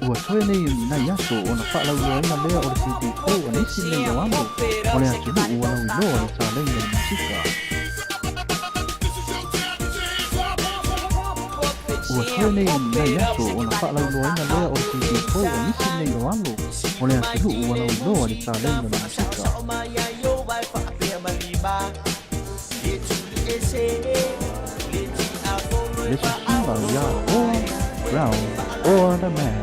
Ua toe nei o ni nai aso ona faalauiloaina lea o le CD fou a nisi nei o alo o le atunuu ua lauiloa le taleni o le musika. Ua toe nei o ni nai aso ona faalauiloaina lea o le CD fou a nisi nei o alo o le atunuu ua lauiloa le taleni o le musika. Le susuga iā Oa Brown Oa the Man.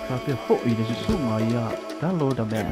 Faapea foi le susuga ia Dalo the Man.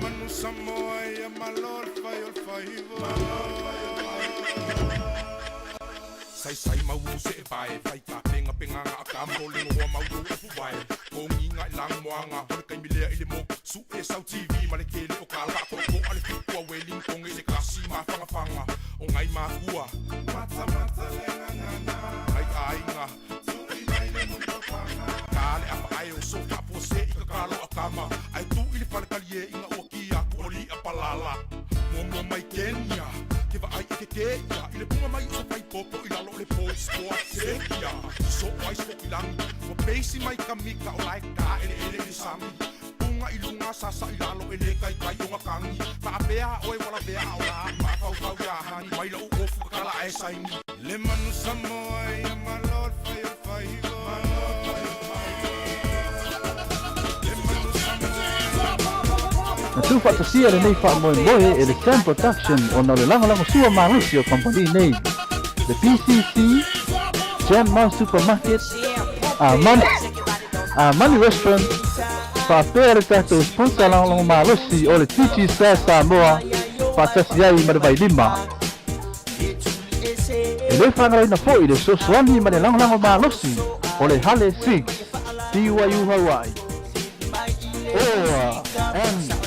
Na tuufaatasia lenei faamoemoe e le Sam Production ona o le lagolagosua malosi o kamupani nei, le PCC, Jam Mall Supermarket, Amani, Amani Restaurant, faapea le tatou sponsor lagolago malosi o le Digicel Samoa faatasi ai ma le Vailima. E le faagaloina foi le fesoasoani ma le lagolago malosi o le Hale 6, BYU Hawaii. Oa M.